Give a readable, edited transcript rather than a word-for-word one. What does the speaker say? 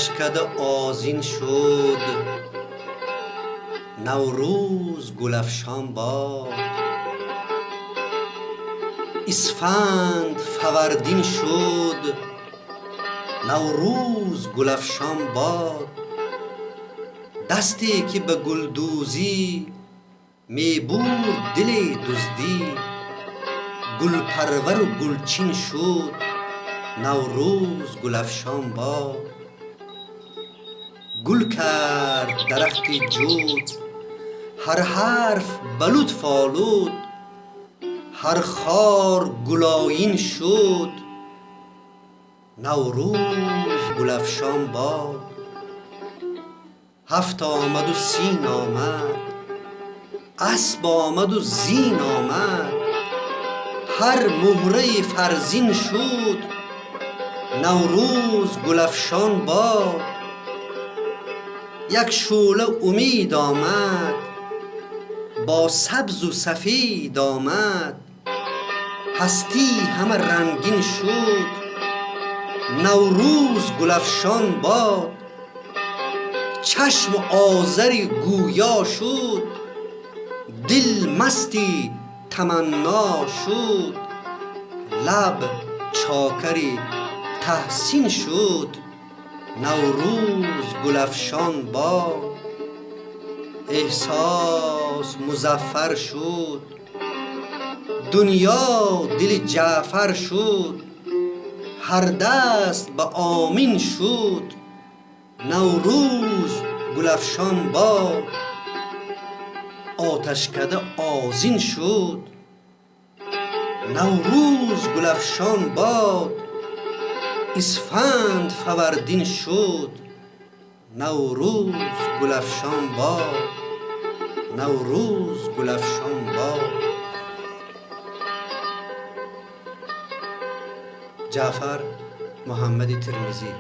Оташкада озин шуд, Наврӯз гулафшон бод. Исфанд фавардин шуд, Наврӯз гулафшон бод. Дасте ки ба гулдӯзӣ мебурд дили дуздӣ, гулпарвару гулчин шуд, Наврӯз гулафшон бод. Гул кард дарахти ҷуд, ҳар ҳарф ба лутф олуд, ҳар хор гулоин шуд, Наврӯз гулафшон бод. Ҳафт омаду син омад, асп омаду зин омад, ҳар муҳраи фарзин шуд, Наврӯз гулафшон бод. Як шӯъла умед омад, бо сабзу сафед омад, ҳастӣ ҳама рангин шуд, Наврӯз гулафшон бод. Чашм озари гӯё шуд, дил масти таманно шуд, лаб чокари таҳсин шуд, Наврӯз гулафшон бод. Эҳсос музаффар шуд, дунё дили Ҷаъфар шуд, ҳар даст ба омин шуд, Наврӯз гулафшон бод. Оташкада озин шуд, Наврӯз гулафшон бод. Исфанд фавардин шуд, Наврӯз гулафшон бод. Наврӯз гулафшон бод. Ҷаъфар Муҳаммади Термизӣ.